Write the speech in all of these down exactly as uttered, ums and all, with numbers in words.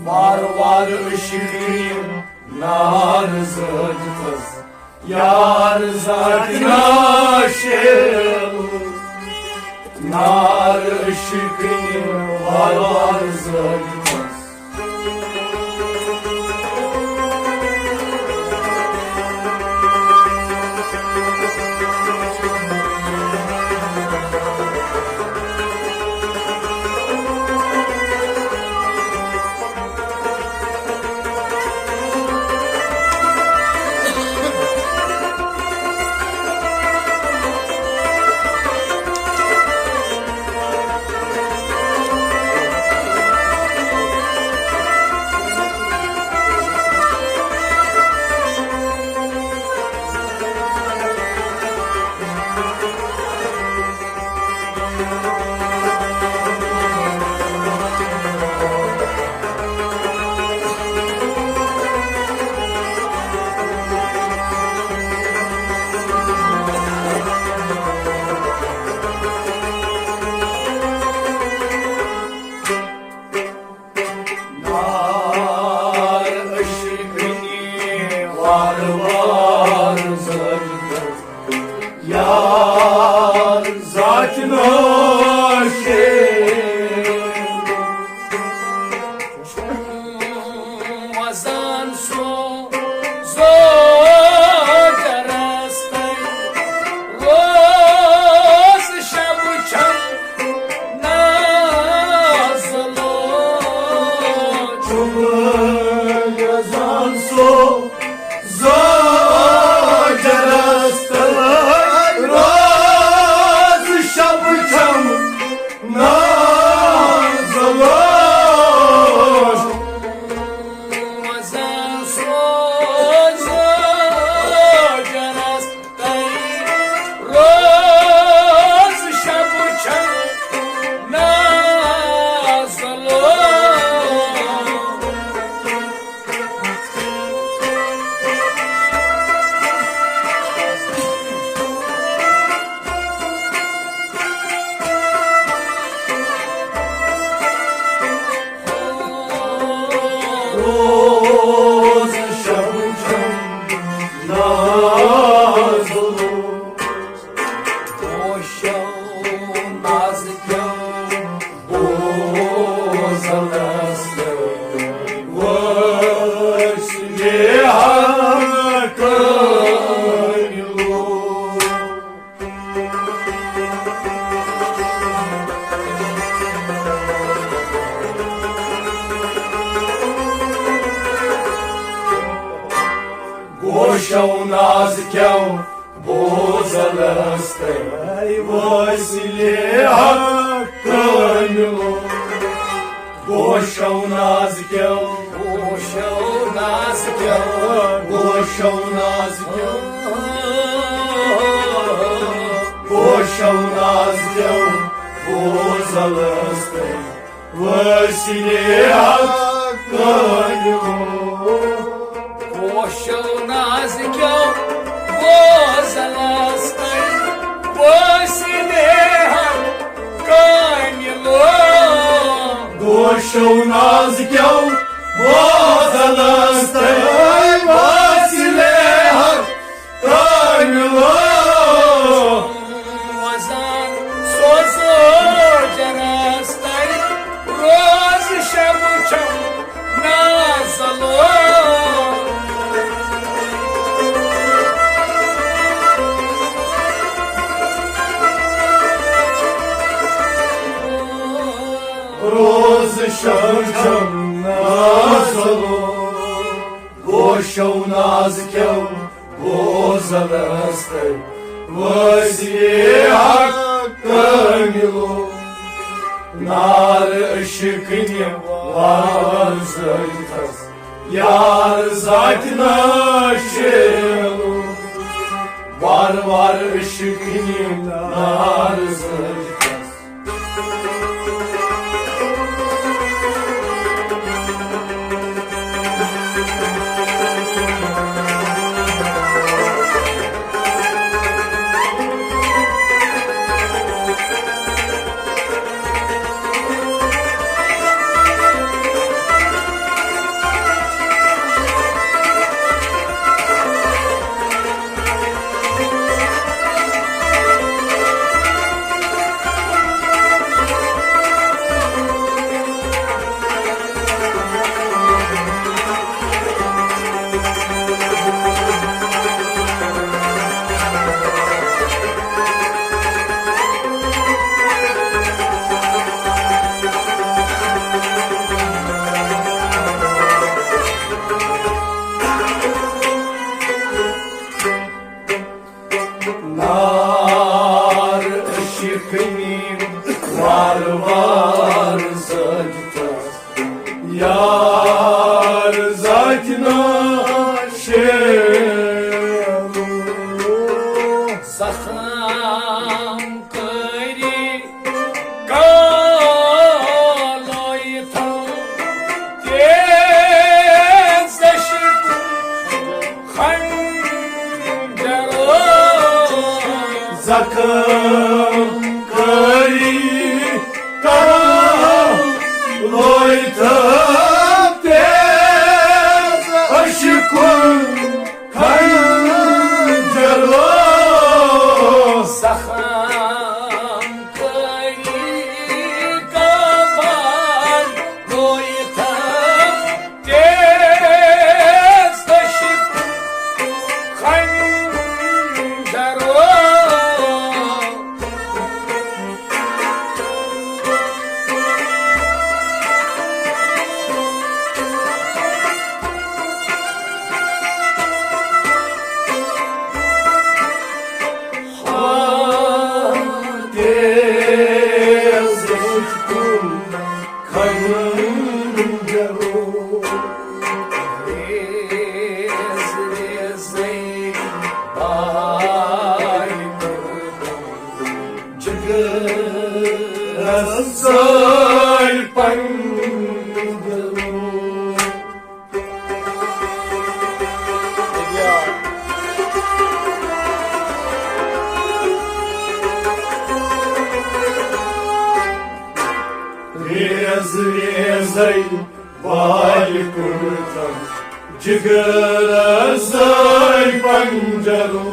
وار وار عشقی نار زٲجتس، یار ذاتِ ناشیل۔ نار عشقی وار وار زٲجتس۔ نار عشقی وار وار زٲجتس، یار ذاتِ ناشیل۔ وزان سو زوجرس تل روز شب چھم نازلو۔ وزان سو زوجرس تل روز شب چھم نازلو۔ وزان سو زوجرس تل روز شب چھم نازلو۔ روز شب چھم نازلو۔ گوشو نازکیو بوزلس وسیحت کٲملو۔ گوشو نازکیو بوزلس تل وسیحت کٲملو۔ گوشو نازکیو، گوشو نازکیو، گوشو نازکیو، گوشو نازکیو بوزلس تل وسیحت کٲملو۔ گوشو نازکیو بوزلس تل وسیحت کٲملو۔ گوشو نازکیو بوزلس تل وسیحت کٲملو۔ وزان سوزو جرس تل روز شب چھم نازلو۔ روز شب چھم نازلو۔ گوشو نازکیو بوزلس تل وسیحت کٲملو۔ نار عشقنہِ وار زٲجتس، یار ذاتِ ناشیلو۔ وار وار عشقنہِ نار زٲجتس۔ یار ذاتِ ناشیل۔ زخم کٲری کالوے تھاو تیز عشق خنجرو۔ زخم کٲری کالوے تھاو تیز عشق خنجرو۔ زخم کٲری کالوے تھاو تیز عشق خنجرو۔ تیز عشق خنجرو۔ ریز ریزے بال جگرس سۭتۍ پنجرو۔ ریز ریزے بالہِ کوٚرتم جگرس سۭتۍ پنجرو۔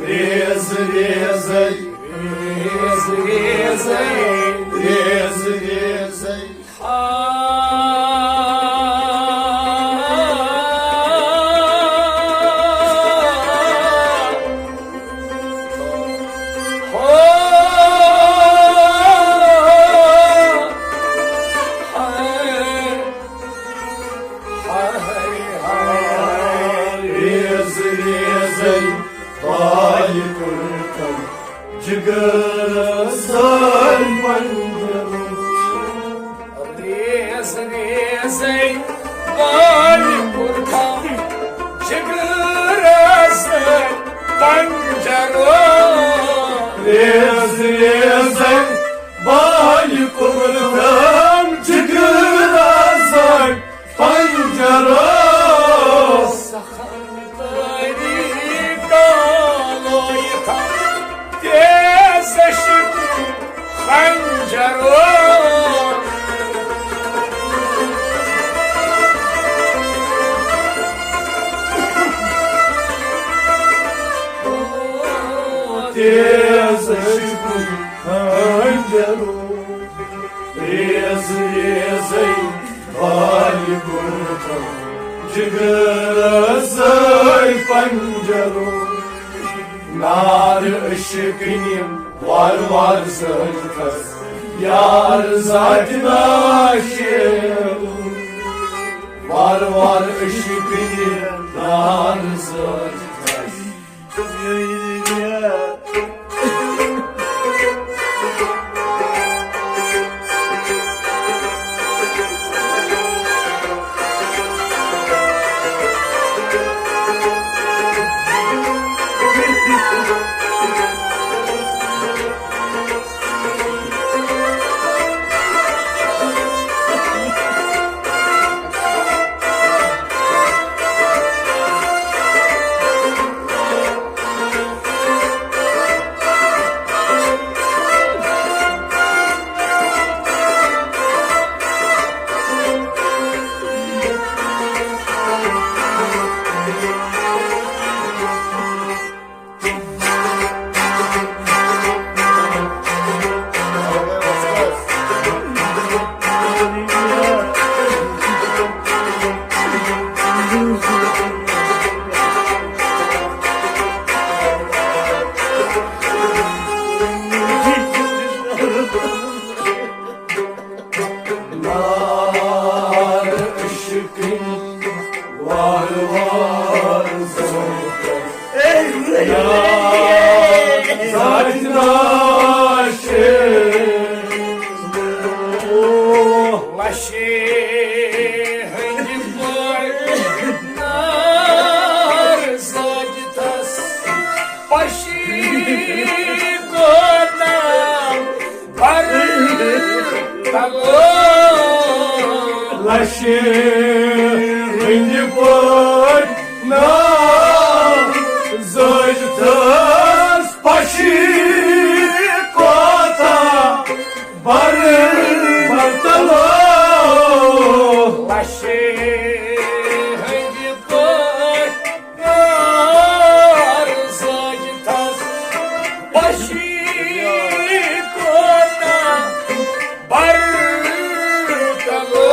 ریز ریزے، ریز ریزے، ریز ریزے۔ ریز ریزے بالہِ کوٚرتم جگرس سۭتۍ پنجرو۔ ریز ریزے بالہِ کوٚرتم جگرس سۭتۍ پنجرو۔ ریز ریزے بالہِ کوٚرتم جگرس سۭتۍ پنجرو۔ زخم کٲری کالوے تھاو تیز عشق خنجرو۔ تیز عشق خنجرو۔ ریز ریزے بالہِ کوٚرتم جگرس سۭتۍ پنجرو۔ نار عشقٕنۍ وار وار زٲلۍتھس یار ذاتِ ناشیل۔ وار وار عشقٕنۍ نار زٲلۍتھس۔ نار عشقٕنۍ وار وار زٲلۍتھس یار ذاتِ ناشیل۔ لشے اَسہِ ہٕنٛدِ پٲٹھۍ نا زٲج تھٲس پَشی کوتاہ بر برتلو۔ لَشہِ ہٕنٛدِ پٲٹھۍ نار زٲج تھَس پَشی کوتاہ بر تلو۔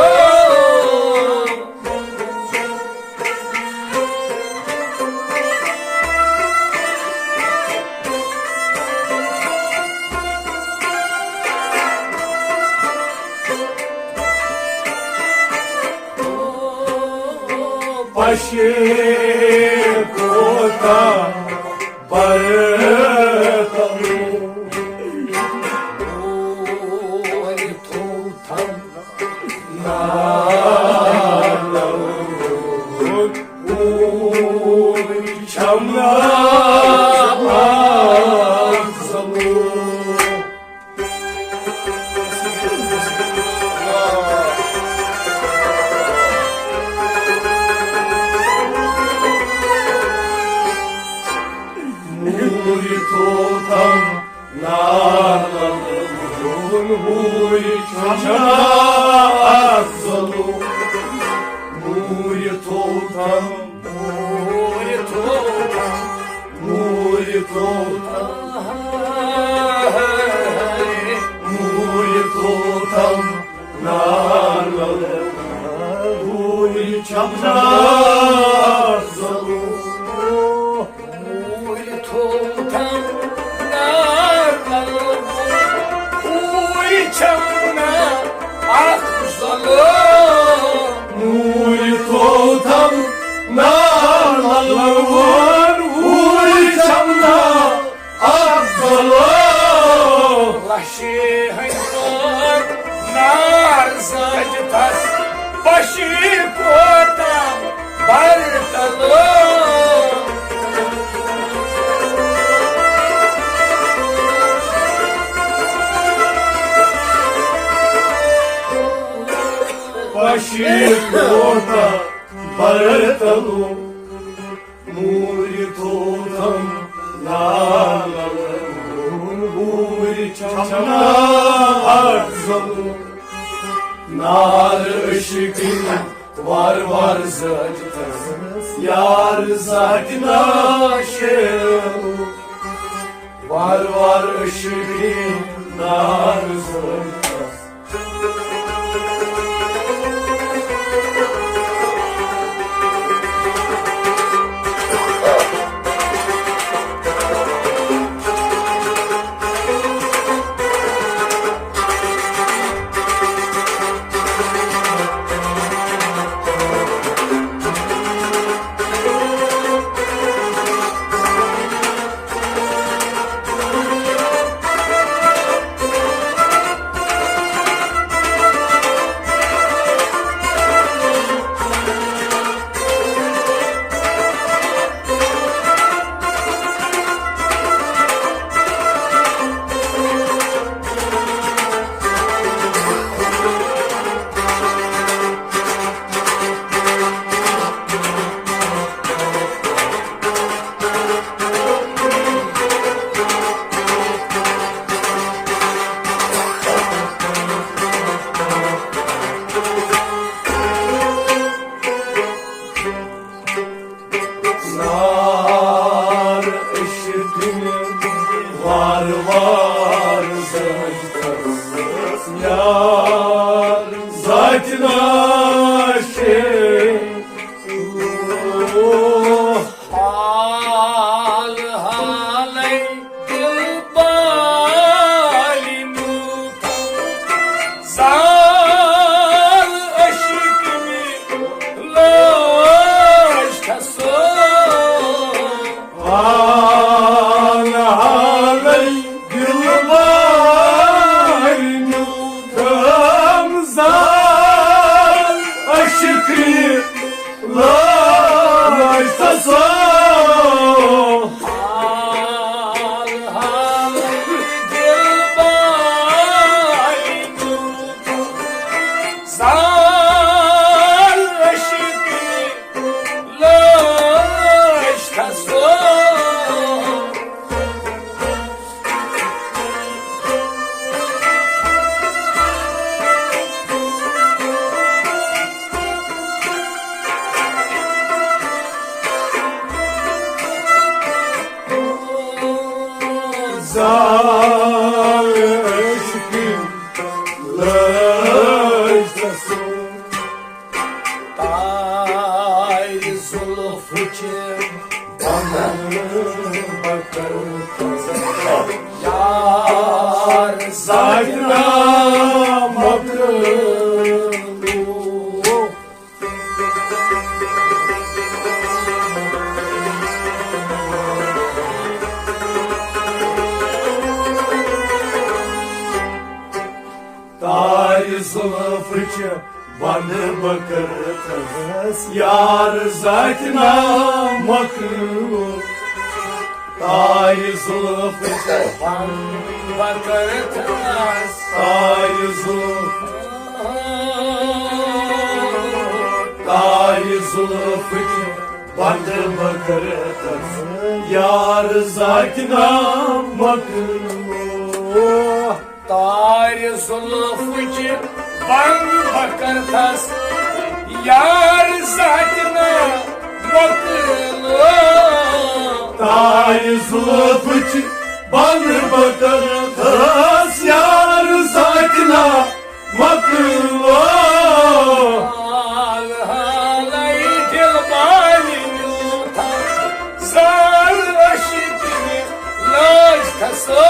پشے کوتاہ برتلو۔ اوٗرۍ تھوٚو تھم نالو۔ اوٗرۍ چھم نالو۔ موٗرۍ تھوٚو تھم نالن ہُنٛد، موٗرۍ چھُنہٕ افضلُک۔ موٗرۍ تھوٚو تھم، موٗرۍ تھوٚو تھم، موٗرۍ تھوٚو تھم، موٗرۍ تھوٚو تھم۔ نار لگو، بوٗلۍ چھپنا زلو۔ بوٗلۍ تھوٚو تھم نار لگو، بوٗلۍ چھپنا اکھ زلو۔ بوٗلۍ تھوٚو تھم نار لگو، بوٗلۍ چھپنا افضلو۔ لشہِ ہٕنٛدۍ پٲٹھۍ نار زٲج تس، پشہِ کوتاہ برتلو۔ پشہِ کوتاہ برتلو۔ موٗرۍ تھوٚو تھم نار لگوُن، بوٗلۍ چھپنا اکھ زلو۔ نار عشقٕنۍ وار وار زٲج تس، یار زاتہِ ناشے۔ وار وار عشقٕنۍ نار زٲج تس۔ نار عشقٕنۍ وار وار زٲج تس، یار زاتہِ ناشے۔ حال حالے دل بالہِ نیوٗتھم، زال عشقٕنۍ لٲج تھسو۔ حال حالے دل بالہِ نیوٗتھم، زال یار ذاتِ نامک۔ تارِ زُلفٕچ بند بہٕ کٔرتھس یار ذاتِ نامک۔ تارِ زُلفٕچ بند بہٕ کٔرتھس۔ تارِ زُلف، تارِ زُلفٕچ بند بہٕ کٔرتھس یار ذاتِ نامک۔ تارِ زُلفٕچ بند بہٕ کٔرتھس یار ذاتِ نامک۔ تارِ زُلفٕچ بند بہٕ کٔرتھس یار ذاتِ نامک۔ حال حالے دل بالہِ نیوٗتھم زال عشقٕنہِ لٲج تھسو۔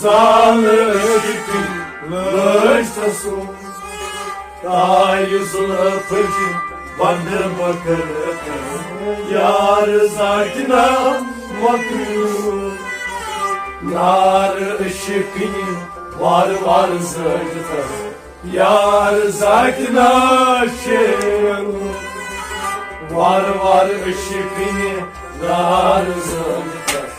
زال عشقٕنہِ لٲج تھسو۔ تارِ زُلفٕچ بند بہٕ کٔرتھس یار ذاتِ نامک۔ نار عشقٕنہِ وارٕ وارٕ زٲج تھس یار ذاتِ نامک۔ وارٕ وارٕ عشقٕنہِ نار زٲج تھس۔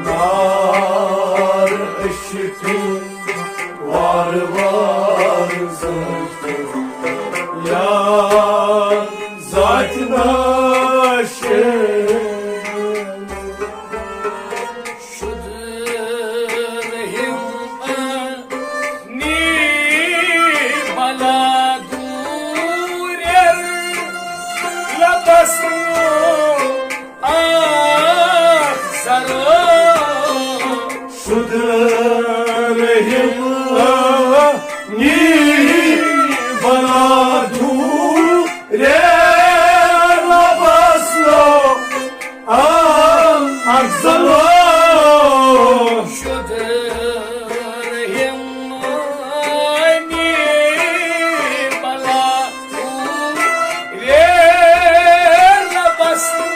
نار عشقٕنہِ وارٕ وارٕ زٲج تھس یار ذاتِ نامک۔ شُد رحم نی بلا دوٗرٮ۪ر لبس نو اکھ زرو۔ شُد رحم نی بلا دوٗرٮ۪ر لبس نو اکھ زرو۔ شُد رحم نی بلا دوٗرٮ۪ر لبس نو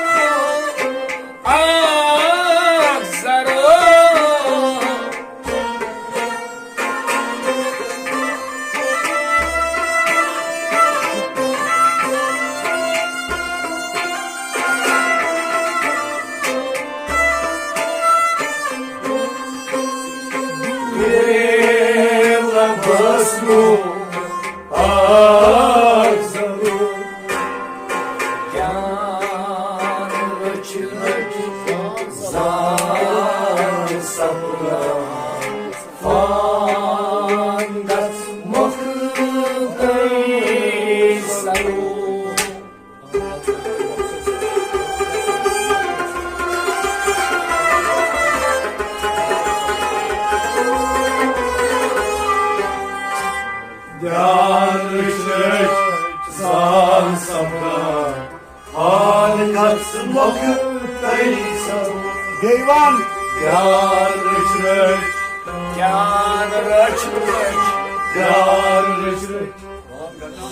اکھ زرو۔ لبس نو اکھ زرو۔ یار رٔچھۍ رٔچھۍ زال سپدان فان گژھ مۄکلٕے سرو۔ یار رٔچھۍ رٔچھۍ زال سپدان فان گژھ مۄکلٕے سرو۔ بیٚیہِ وَن۔ دیان رٔچھ رٔچھ۔ دیان رٔچھ رٔچھ۔ دیان رٔچھ رٔچھ۔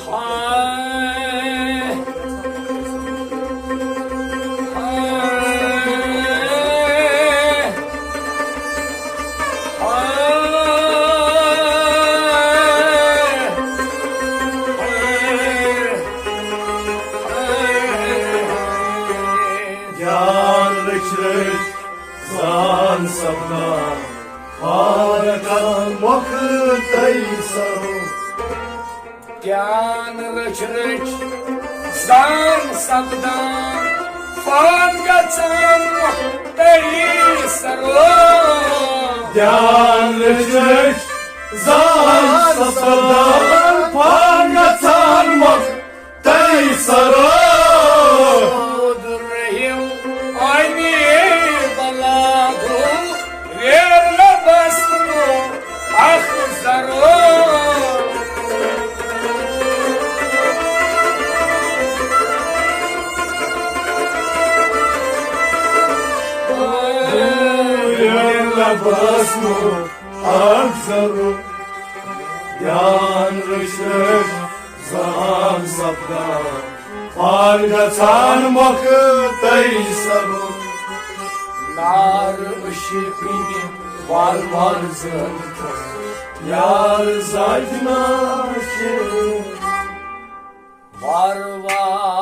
ہاے۔ ہاے۔ ہاے۔ ہاے۔ دیان رٔچھ رٔچھ۔ زان سپدان پانہٕ گژھان مۄکھٕ تۄہہِ سرو۔ دیان رٔچھ رٔچھ زان سپدان پانہٕ گژھان مۄکھٕ تۄہہِ سرو۔ دیان رٔچھ رٔچھ زان سپدان پانہٕ گژھان مۄکھٕ تۄہہِ سرو۔ رحیم آنی بلا دو ویر نہ بسنو اخ زرو۔ ویر نہ بسنو اخ زرو۔ دیان رٔچھ رٔچھ زان سپدان پانہٕ گژھان مۄکھٕ تۄہہِ سرو۔ نار أشہِ کٕنہِ وار وار زٲلِتھ یار زاگہِ ناچہِ۔ وار وار